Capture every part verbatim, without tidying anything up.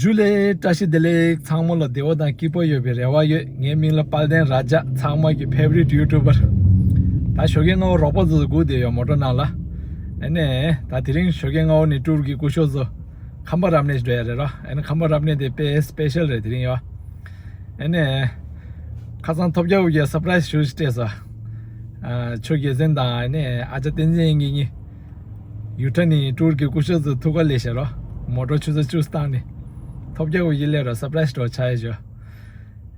ཇུ་ལེ། བཀྲ་ཤིས་བདེ་ལེགས། ཚང་མ་ལ་བདེ་བ་དང་སྐྱིད་པོ་ཡོད་པའི་རེ་བ་ཡོད། ངའི་མིང་ལ་དཔལ་ལྡན་ར་ཇ། ཚང་མ་གི་ཕེབ་རིཊ་ཡུ་ཊུབ་པར། ད་ཞོགས་ཀས་སྔ་པོ་རོགས་པ་ཚོ་སྒུག་བསྡད་ཡོད་མོ་ཊ་ནང་ལ། ཨ་ནི་ད་དེ་རིང་ཞོགས་ཀས་སྔ་པོ་ནས་ཊུར་གི་སྐུ་ཞབས་ཚོ་ཁམས་པ་རབ་གནས་འགྲོ་ཡ་རེད་རོ། ཨ་ནི་ཁམས་པ་རབ་གནས་དེ་དཔེ་སི་པེ་ཤལ་རེད་དེ་རིང་ཡོ། ཨ་ནི་ཁ་སང་ཐོབ་རྒྱལ་པོ་གིས་སར་པ་རའི་སི་ཞུ་ཞིག་སྤྲད་སོང་། ཨ། ཆོས་རྒྱལ་མཚན་དང་ཨ་ནི་ཨ་ཅག་བསྟན་འཛིན་དབྱངས་སྐྱིད་གཉིས། ཡུ་ཊ་ནས་ཊུར་གི་སྐུ་ཞབས་ཚོ་ཐུག་ག་སླེབས་ཤག་རོ། མོ་ཊ་ཆུ་ཚོད་བཅུ་བཏང་ནས། ཐོབ་རྒྱལ་པོ་གིས་སླེབས་རོ། སར་པ་རའི་སི་འགྲོ་ཆགས་ཡ་ཞོ།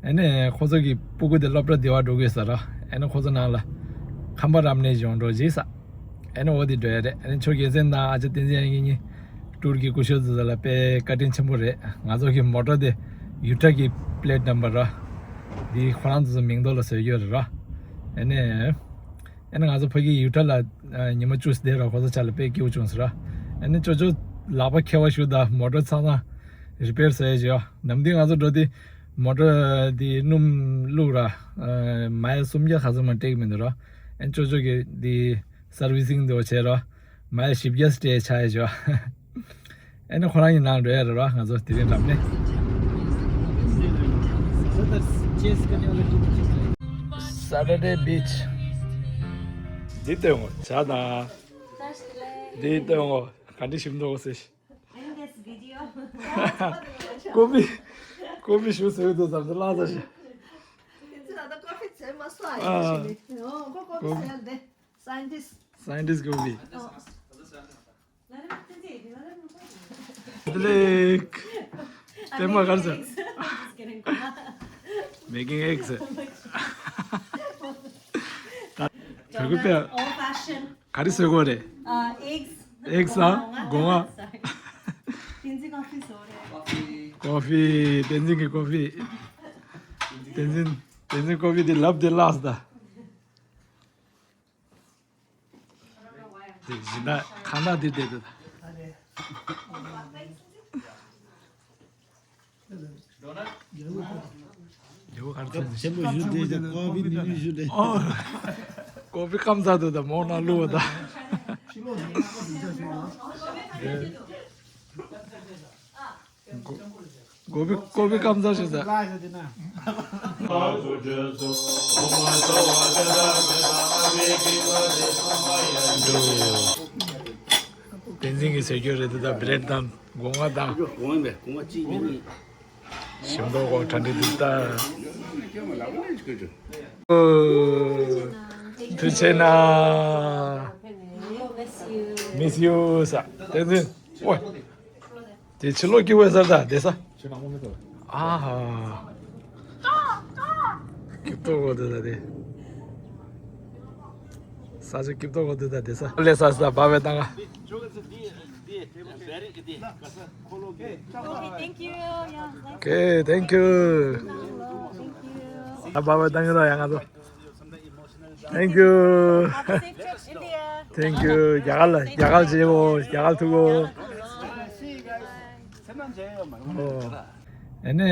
ཨ་ནི་ཁོ་ཚོ་གི་སྤུ་གུ་དེ་སློབ་གྲྭ་བདེ་བ་འགྲོ་དགོས་ས་རོ། ཨ་ནི་ཁོ་ཚོ་ནང་ལ་ཁམས་པ་རབ་གནས་ཡོང་འགྲོ་བྱས་ས། ཨ་ནི་འོ་དེ་འགྲོ་ཡ་རེད། ཨ་ནི་ཆོས་རྒྱལ་མཚན་དང་ཨ་ཅག་བསྟན་འཛིན་དབྱངས་སྐྱིད་གཉིས་ཊུར་གི་སྐུ་ཞབས་ཚོ་ལ་དཔེ་བཀའ་དྲིན་ཆེན་པོ་རེད། ང་ཚོ་གི་མོ་ཊ་དེ་ཡུ་ཊ་གི་པི་ལེ་ཊི་ནམ་བར་རོ། འདི་ཁོ་རང་ཚོ་མིང་ཐོག་ལ་བཟོས་ཡོད་རེད་རོ། ཨ་ནི། ཨ་ནི་ང་ཚོ་ཕ་གི་ཡུ་ཊ་ལ་ཨ་ཉི་མ་བཅུ་བསྡད་རོགས། ཁོ་ཚོ་ཆ་ལ་དཔེ་སྐྱིད་པོ་བྱུང་ཟེར་རོ། ཨ་ནི་ཅོ་ཅོ་ལག་པ་འཁེལ་བ་ཞུ་ད་མོ་ཊ་ཚང་ཚང་རི་པེར་བཟོ་ཡ་ཞུ། ནམ་དུས་ང་ཚོ་འགྲོ་དུས་མོ་ཊ་དེ་སྣུམ་བླུགས་ར། ཨ་མའི་སུམ་བརྒྱ་ག་ཚོད་མ་སྤྲད་ཀྱི་མི་འདུག་རོ། ཨ་ནི་ཅོ་ཅོ་གིས་དེ་སར་བི་སིང་དེ་བ་བྱས་རོ། མའི་བཞི་བརྒྱ་སྤྲད་ཆགས་ཡ་ཞུ། ཨ་ནི་ཁོ་རང་གི་ནང་འགྲོ་ཡ་རེད་རོ། ང་ཚོ་དེ་རིང་རབ་གནས། Saturday Beach། འདི་སྟོན་གོ་བྱ་དང་། འདི་སྟོན་གོ་ག་འདྲི་ཞིམ་འདུག་གོ་ཟེར། In this video. ཀོ་ཕི། ཀོ་ཕི་ཞུ་ཟེར་དུས་ཙམ་དུ་ལངས་ས་ཞིག་དེ་ཚོ་ད་ལྟ་ཀོ་ཕི་བྱས་མ་སོང་ཨ། ཡིན་ཞིག་ནི། ཨོ་ཀོ་ཀོ་ཕི་ཟེར་འདི། Scientist. Scientist ཀོ་ཕི། ཨོ། བདེ་ལེགས། པད་མ་ག་རེ་ཟེར། Making eggs. ད་བོད་སྐད་པས། Old fashioned. ག་རེ་བཟོ་དགོས་རེད། ཨ། eggs. Eggs ཨ། སྒོ་ང་། Sorry. བསྟན་འཛིན་ཀོ་ཕི་བཟོ་རེད། ཀོ་ཕི། བསྟན་འཛིན་གྱི་ཀོ་ཕི། བསྟན་འཛིན། བསྟན་འཛིན་ཀོ་ཕི་དེ་ལབ་དེ་བརླགས་སོང་ད། དེ་བཞིན་ད་ཁ་ན་དེ་བསྡད་འདུག་ད། རྒྱལ་པོ་གར་ཚོན་ཆེན་པོ་ཞུ་བསྡད་ཀྱང་ཀོ་ཕི་ནི་ནི་ཞུ་བསྡད། ཨོ། ཀོ་ཕི་སྐམ་ཚར་འདུག་ད་མོ་ན་བླུགས་པ་ད། ཀོ་ཕི་ཀོ་ཕི་སྐམ་ཚར་ཞུ་ད། བསྟན་འཛིན་གྱི་ཟས་སྐྱོན་རེད་འདུག་ད། བྷི་རེཌ་དང་སྒོ་ང་དང་། སྒོ་ང་མེད། སྒོ་ང་གཅིག་མིན་གཉིས། ཞིམ་མདོག་གོ་གྲ་འགྲིག་འདུག་ད། ཨོ། ཐུགས་རྗེ་གནང་། Miss you ས། བསྟན་འཛིན། ཨོ། དེ་ཕྱི་ལོགས་ཀྱི་ཝེ་ཟེར་ད་དེ་ས། ཨ་ཧ། སྐྱིད་ཏོག་གོ་དེ་ད་དེ། ས་ཆ་སྐྱིད་ཏོག་གོ་དེ་ད་དེ་ས། ལེ་ས་ས་བ་བའི་ཏང་ང་། Okay, thank you. Yeah, thank you. Okay, thank you. ད་བ་བའི་ཏང་ང་རོ་ཡ་ང་ཚོ། Thank you. Have a safe trip, India. Thank you. རྒྱ་གར་ལ་རྒྱ་གར་བྱེད་འོ། རྒྱ་གར་ཐུག་འོ། ཨོ། ཨ་ནི།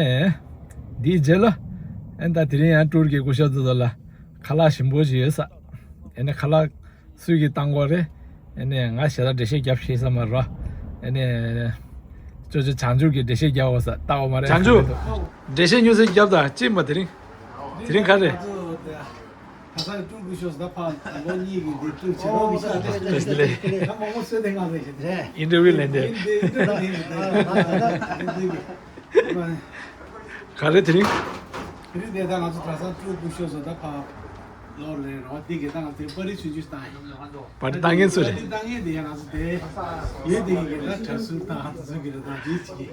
འདིའི་རྗེས་ལ། ཨ་ནི་ད་དེ་རིང་ཡང་ཊུར་གྱི་སྐུ་ཞབས་ཚོ་ལ་ཁ་ལག་ཞིམ་པོ་ཞིག་ཡོད་ས། ཨ་ནི་ཁ་ལག་སུས་ཀྱིས་བཏང་དགོས་རེད། ཨ་ནི་ང་ཞེ་དྲག་འགྲེལ་བཤད་རྒྱབ་ཤེས་ས་མ་རེད། ཨ་ནི། ཅོ་ཅོ་བྱང་ཆུབ་ཀྱིས་འགྲེལ་བཤད་རྒྱབ་འོ་ས་ལྟ་བ་མ་རེད། བྱང་ཆུབ། འགྲེལ་བཤད་ཉུང་ཟད་རྒྱབ་དང་ཅི་མ་དེ་རིང་། དེ་རིང་ག་རེ། ད་ལྟ་ཀྲུང་གོ་ཤོག་ཟླ་ཕ་ལོ་གཉིས་ཀྱི་འདི་ཀྲུང་ཆེ་ལོ་གི་ཤོག་ཟླ་ཕ་ལོ་ད་མང་པོ་གསོལ་དེ་ང་ལ་ཞེ་དྲན། ཨིན་ཊར་བིའུ་ལེན་དེ། ཨིན་ཊར་བིའུ་ལེན་དེ། ག་རེ་དེ་རིང་། དེ་རིང་དེ་ད་ང་ཚོ་གྲྭ་ཚང་ཀྲུང་གོ་ཤོག་ཟླ་ཕ་ལོ་ལེན་རོགས་དེ་གི་ད་ང་ཚོ་པར་རིས་ཆུང་ཆུང་བཏང་ཡོད། པར་རིས་བཏང་མཁན་སུ་རེད། པར་རིས་བཏང་མཁན་དེ་ཡང་ང་ཚོ་དེ་ཡོད་དེ་གི་ད་གྲྭ་ཚང་དང་ང་ཚོ་གི་རེད་ད་དེ་ཅིག་གི་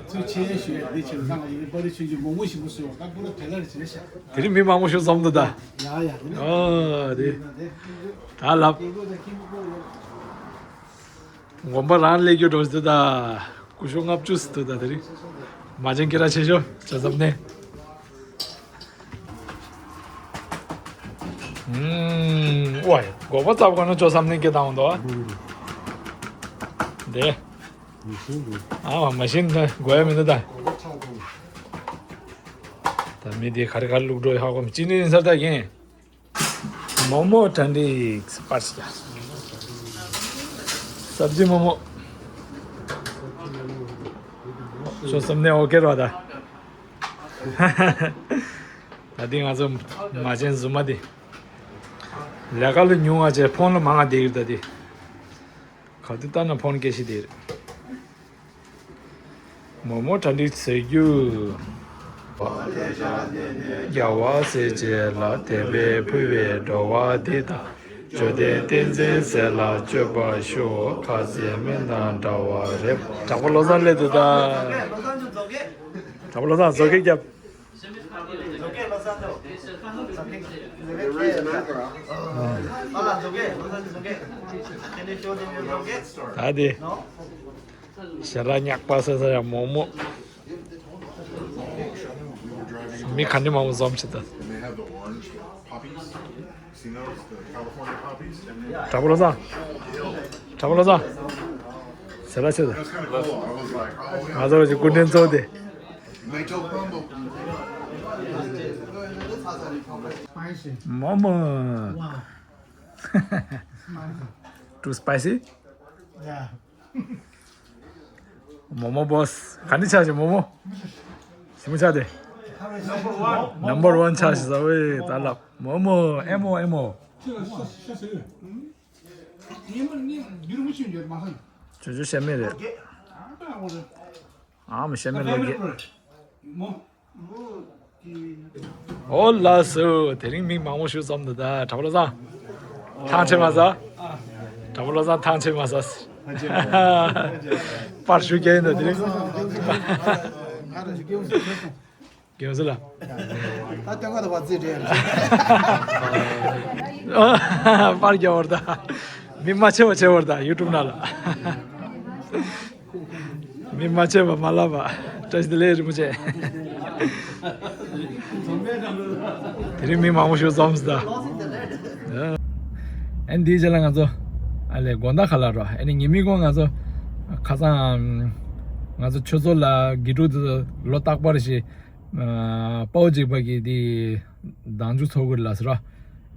ཚུལ་ཆེན་ཞུ་ཡ་དེ་ཆེ་ལ་ད་ང་ཚོ་པར་རིས་ཆུང་ཆུང་མང་པོ་ཞིག་པོ་སོ་ད་པུ་ར་དེ་ལ་རེ་བྱེད་ཤག་དེ་རིང་མི་མང་པོ་ཞིག་འཛོམས་འདུག་ད། ཡ་ཡ་དེ་ནི་ཨོ་དེ་ད་ལབ། དགོན་པ་རང་སླེབས་རྒྱུ་འགྲོ་ཟེར་ད། སྐུ་ཞབས་ལྔ་བཅུ་ཟེར་ད་དེ་རིང་། མ་ཅན་ཀི་ར་ཆེ་ཤོས་ཇོ་བསམ་གནས། ཨུམ། ཝའི། དགོན་པ་ཚབ་དགོས་ན་ཇོ་བསམ་གནས་སྐད་བཏང་འོང་དོ། དེ། ཨ་མ་ཤིན་ད་དགོས་ཡ་མི་འདུག་ད། ད་མི་དེ་ག་རེ་ག་རེ་བླུགས་འགྲོ་ཡ་ཧ་གོ་མི་ཅི་ནི་ཡིན་ས་ད་ཡིན། མོག་མོག་གྲ་སྒྲིག་པར་ཞིག་སབ་ཇི་མོག་མོག་ཚོ་སམ་ནེ་ཨོ་ཁེ་རོ་ད། ད་འདི་ང་ཚོ་མ་བྱན་རྫུན་མ་འདི། ལས་ཀ་ལ་ཉུང་བ་བྱས་ཕོན་ལ་མང་བ་བསྡད་ཡོད་ད་འདི། ག་དུས་ལྟ་ན་ཕོན་སྐད་ཤི་དེ་རེད། མོག་མོག་གྲ་སྒྲིག་བྱེད་རྒྱུ། རྒྱལ་བ་སྲས་བཅས་ལ་དད་པས་ཕུལ་བའི་འགྲོ་བ་འདི་དག་བཅོམ་ལྡན་བསྟན་འཛིན་ཟེར་ལ་སྤྱོད་པར་ཞུ། ཁ་ཟས་སྨན་དང་འདྲ་བ་རེད། དྲག་པོ་བློ་བཟང་སླེབས་འདུག་ད། དྲག་པོ་བློ་བཟང་བཟོ་ཁེག་རྒྱབ། ད་དེ། ཞལ་ལག་ཉག་པ་ཟེར་ས་ཡང་མོག་མོག་མི་ག་འདྲ་མང་པོ་འཛོམས་བྱེད་ད། And they have the orange poppies. See those? The California poppies. And they དྲག་པོ་བློ་བཟང་། དྲག་པོ་བློ་བཟང་། ཟེར་ལ་ཆེ་ད། That's kind of cool. I was like, oh, yeah. ང་ཚོ་གི་སྐུ་མགྲོན་གཙོ་དེ། They told Bumble. Spicy. མོག་མོག Wow. Spicy. Too spicy? Yeah. མོག་མོག་བྷོ་སི། ག་འདྲ་ཆགས་ཤིག་མོག་མོག་ཞིམ་པོ་ཆགས་ཏེ། Number one. Number one ཆགས་ཤིག་ཟ་བའི་ད་ལབ། མོག་མོག་ཨེ་མོ་ཨེ་མོ། ཅོ་ཅོ་བཤད་མེད་རེད། ཨ་མ་བཤད་མེད་ལོ་རྒྱས། ཨོ་ལགས་སོ། དེ་རིང་མི་མང་པོ་ཞིག་འཛོམས་འདུག་ད། དྲག་པོ་བློ་བཟང་། ཐང་ཆད་མ་ཟ། དྲག་པོ་བློ་བཟང་ཐང་ཆད་མ་ཟ། པར་ཞུ་རྒྱུ་ཡིན་ད་དེ་རིང་། དགེ་བ་ཟེར་ལ། ད་སྟོན་ཁ་དང་བ་རྩིས་འདྲེན། པར་རྒྱག་བར་ད། མི་མ་ཆེ་བ་ཆེ་བར་ད་ཡུ་ཊུབ་ནང་ལ། མི་མ་བྱས་པ་མ་ལབ་པ། བཀྲ་ཤིས་བདེ་ལེགས་རིན་པོ་ཆེ། དེ་རིང་མི་མང་པོ་ཞིག་འཛོམས་སོང་ད། ཨ་ནི་དེའི་རྗེས་ལ་ང་ཚོ་ཨ་ལས་དགོང་དག་ཁ་ལ་རོ། ཨ་ནི་ཉི་མའི་གུང་ང་ཚོ་ཁ་སང་ང་ཚོ་ཆུ་མཚོ་ལ་དགེ་ཕྲུག་ཚོ་ལོ་རྟག་པར་ཞིག་དཔའ་བོ་གཅིག་པ་གི་དེ་མདང་ཆུ་འཚོགས་དགོས་ལབ་སོང་རོ།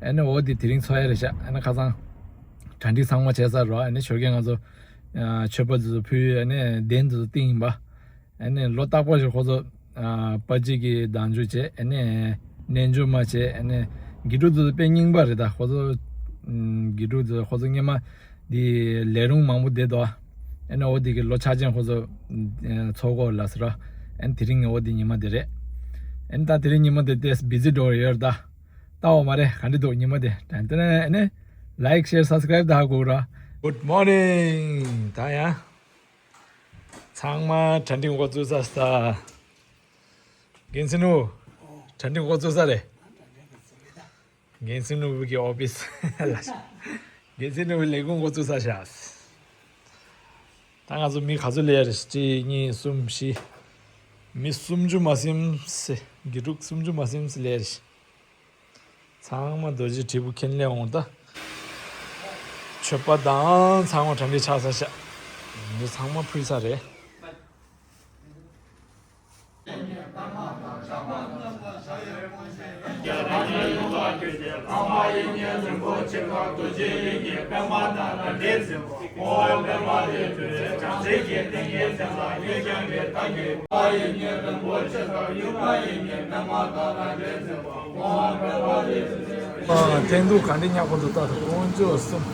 ཨ་ནི་འོ་དེ་དེ་རིང་འཚོགས་ཡ་རེད་ཤག་ཨ་ནི་ཁ་སང་གྲ་སྒྲིག་ཚང་མ་བྱས་ཚར་རོ། ཨ་ནི་ཞོགས་ཀས་ང་ཚོ་མཆོད་པ་དེ་ཚོ་ཕུལ། ཨ་ནི་གདན་དེ་ཚོ་བཏིང་ཡིན་པ། ཨ་ནི་ལོ་རྟག་པར་ཞིག་ཁོ་ཚོ་དཔའ་སྤྱི་གི་མདང་ཆུ་བྱས། ཨ་ནི་རྣལ་འབྱོར་མ་བྱས། ཨ་ནི་དགེ་ཕྲུག་དེ་ཚོ་དཔེ་རྙིང་པ་རེད་ད། ཁོ་ཚོ་དགེ་ཕྲུག་དེ་ཚོ་ཁོ་ཚོ་སྔོན་མ་དེ་ལས་རུང་མང་པོ་བསྡད་འདུག་ཨ་ནི་འོ་དེ་གི་ལོ་ཆ་ཅན་ཁོ་ཚོ་འཚོགས་དགོས་ལབ་སོང་ར། ཨ་ནི་དེ་རིང་འོ་དེ་ཉི་མ་དེ་རེད། ཨ་ནི་ད་དེ་རིང་ཉི་མ་དེ་ཏོག་ཙམ་བི་ཛི་འགྲོ་ཡོད་རེད་ད། ལྟ་འོ་མ་རེད་ག་འདྲ་འདུག་ཉི་མ་དེ། ཏན་ཏན་ཨ་ནི་ལའིཀ་ཤེར་སབ་སི་ཀ་རའིབ་ད་ཧ་གོ་ར། Good morning. ད་ཡང་ཚང་མ་གྲ་སྒྲིག་འགོ་བཙུགས་ཚར་ས། འགན་འཛིན་ནོར་བུ། གྲ་སྒྲིག་འགོ་བཙུགས་ཚར་རེད། འགན་འཛིན་ནོར་བུ་གི་ཨོ་ཕི་སི་ལ། འགན་འཛིན་ནོར་བུ་ལས་ཁུངས་འགོ་བཙུགས་ཚར་ཤག་ད་ང་ཚོ་མི་ག་ཚོད་སླེབས་རེད། གཅིག་གཉིས་གསུམ་བཞི། མི་སུམ་ཅུ་མ་ཟིན་སེ། དགེ་ཕྲུག་སུམ་ཅུ་མ་ཟིན་སེ་སླེབས་རེད། ཚང་མ་རྡོ་རྗེ་དྲིལ་བུ་འཁྱེར་སླེབས་འོང་ད། མཆོད་པ་དང་ཚང་མ་གྲ་སྒྲིག་ཆགས་ཚར་ཤག་འདི་ཚང་མ་ཕུལ་ཚར་རེད། ཨ། འཐེན་ཐུག་ག་འདྲ་ཉག་པོ་འདུག་ད། དཀོན་མཆོག་གསུམ།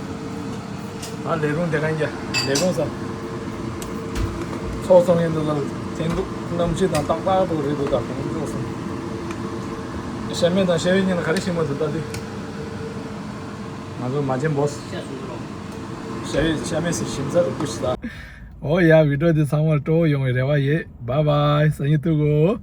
ཨ། ལས་རུང་དེ་ག་ཡིན། ལས་རུང་ས། ཚོགས་ཚོགས་ཡིན་འདུག་ད། འཐེན་ཐུག་གནམ་གཤིས་དང་ཏག་ཏག་འདུག་རེད་འདུག་ད། དཀོན་མཆོག་གསུམ། ཤ་མེད་དང་ཤ་ཡོད་གཉིས་ལ་ག་རེ་ཞིམ་པ་འདུག་ད་དེ། ང་ཚོ་མ་བྱན་བྷོ་སི། ཤ་ཡོད་ཤ་མེད་སི་ཞིམ་ས་རུ་བུ་ཤི་ད། འོ་ཡ། བི་ཌིའོ་འདི་ཚང་མར་སྤྲོ་བོ་ཡོང་བའི་རེ་བ་ཡོད། བཱའི་བཱའི། སང་ཉིན་ཐུག་གོ།